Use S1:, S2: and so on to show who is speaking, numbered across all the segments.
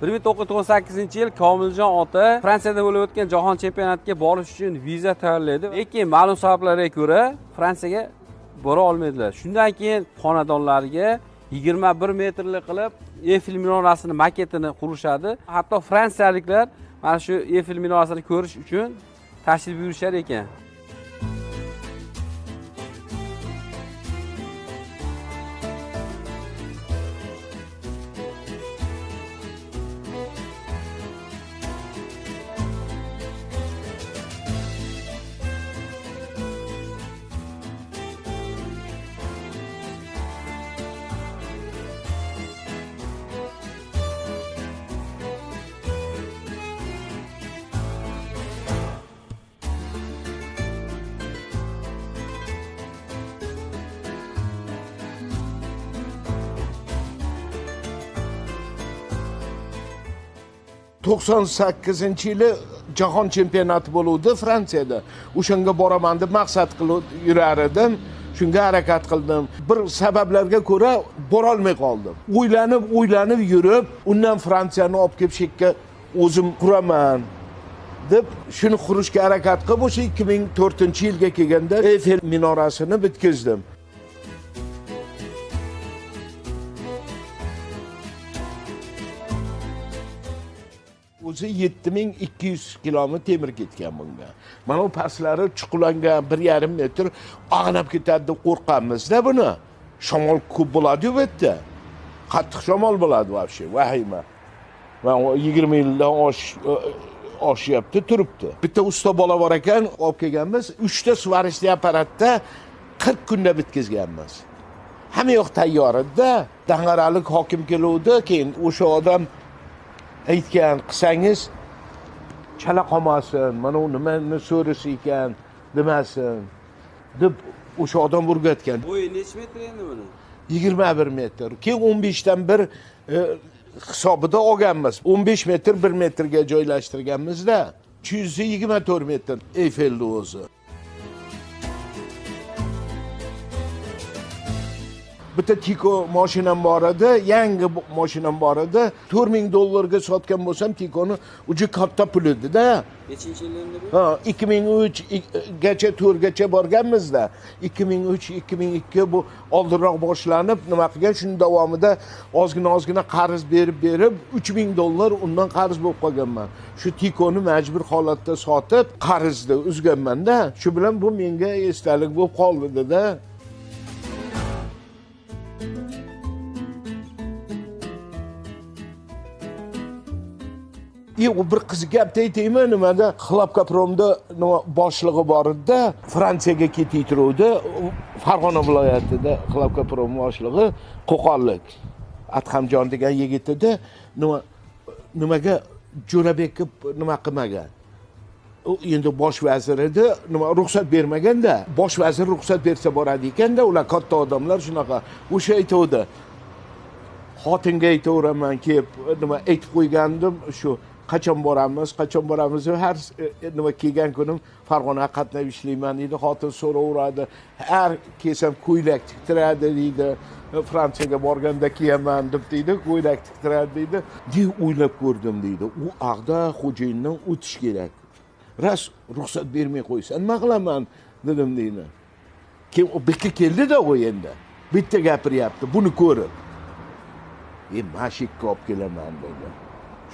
S1: 1998-yil Komiljon ota Fransiyada bo'lib o'tgan jahon chempionatiga borish uchun viza tayyorlaydi. Lekin ma'lum sabablarga ko'ra Fransiyaga bora olmaydilar. Shundan keyin xonadonlariga 21 metrli qilib Eyfel minorasini maketini qurishadi. Hatto fransiyaliklar mana shu Eyfel minorasini ko'rish uchun tashrif buyurishar ekan.
S2: ...98-yili jahon chempionati bo'luvdi Fransiyada. O'shanga boraman deb maqsad qilib yurar edim. Shunga harakat qildim. Bir sabablarga ko'ra bora olmay qoldim. O'ylanib, o'ylanib yurib, undan Fransiyani olib kelib shekka o'zim quraman deb shuni qurishga harakat qilib, o'sha 2004-yilga kelganda Eyfel minorasini bitkizdim. O'zi 7200 kilometr temir ketgan bunga. Mana bu pastlari chuqurlangan 1,5 metr ag'nab ketadi deb qo'rqamizda buni. Shamol ko'p bo'ladi-yu bu yerda. Qattiq shamol bo'ladi вообще, vahima. Mana 20 yildan oshyapti, turibdi. Bitta usta bola bor ekan, olib kelganmiz. 3 ta svarishli apparatda 40 kunda bitkazganmiz. Hamma yoq tayyor edi. Dang'aralik hokim keluvdi, keyin o'sha odam aytgan, qilsangiz chala qolmasin, mana u nimani so'risi ekan demasin deb o'sha odam o'rgatgan.
S1: Bo'yi necha metr endi buni?
S2: 21 metr. Keyin 15dan 1 hisobida olganmiz. 15 metr 1 metrga joylashtirganmizda. 324 metr Eyfelni o'zi. Bitta Tico mashinam bor edi, yangi mashinam bor edi. $4000 ga sotgan bo'lsam Tico'ni uji katta pul edi-da.
S1: Nechinchi yil endi bu?
S2: Ha, 2003 gacha 4 gacha borganmiz-da. 2003, 2002 bu oldinroq boshlanib, nima qilgan, shuning davomida ozgina-ozgina qarz berib-berib $3000 undan qarz bo'lib qolganman. Shu Tico'ni majbur holatda sotib, qarzni uzganman-da. Shu bilan bu menga esdalik bo'lib qoldi-da. U bir qiziq gapni aytaymi, nimada Xlopkapromda nima boshlig'i bor edi, Fransiyaga ketaytiruvdi, Farg'ona viloyatida Xlopkaprom boshlig'i Qo'qonlik Adhamjon degan yigit edi. Nimaga Jo'rabekka nima qilmagan? U endi bosh vazir edi, nima ruxsat bermaganda, bosh vazir ruxsat bersa boradi ekanda, ular katta odamlar shunaqa. O'sha aytuvdi. Xotinga aytaveraman, kelib nima aytib qo'ygandim, shu qachon boramiz, qachon boramiz, har nima kelgan kunim Farg'onaga qatnab ishlayman deydi, xotin so'raveradi. Har kelsam ko'ylak tiktiradi deydi. Fransiyaga borganda kiyaman deb deydi, ko'ylak tiktiradi deydi. Deb o'ylab ko'rdim deydi. U ag'da xo'jayindan o'tish kerak. Ras ruxsat bermay qo'ysa, nima qilaman dedim deydi. Keyin u bitta keldi-da u endi. Bitta gapiryapti, buni ko'rib. Men shekka olib kelaman dedi.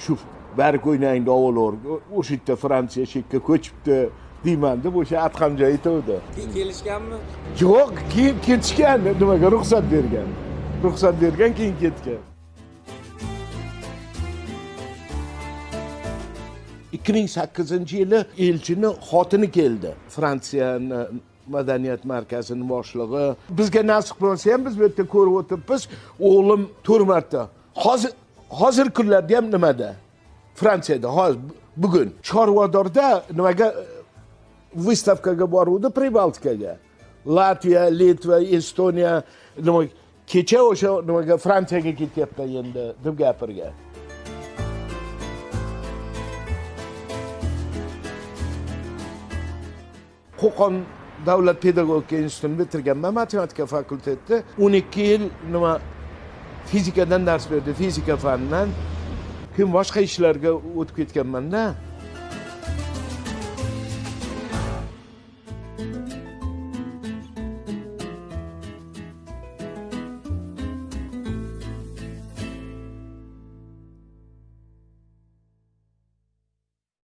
S2: Shu bari ko'ynagingni olaver, o'sha yerda Fransiya shekka ko'chibdi deyman deb o'sha Adhamjon aytuvdi.
S1: Keyin kelishganmi?
S2: Yo'q, keyin ketishgan, nimaga ruxsat bergan. Ruxsat bergan, keyin ketgan. 2008-yili elchini xotini keldi. Fransiyani madaniyat markazining boshlig'i. Bizga nasib bo'lsa ham biz bu yerda ko'rib o'tiribmiz. O'g'lim 4 marta. Hozir kunlarda ham nimada? Fransiyada hozir bugun Chorvadorda nimaga выставкаga boruvdi, Pribaltikaga. Latviya, Litva, Estoniya, nima kecha o'sha nimaga Fransiyaga ketyapti endi deb gapirgan. Qo'qon Davlat pedagogika institutini bitirganman, matematika fakultetida. 12 yil nima fizikadan dars berdi, fizika fanidan. Keyin boshqa ishlarga o'tib ketganmanda.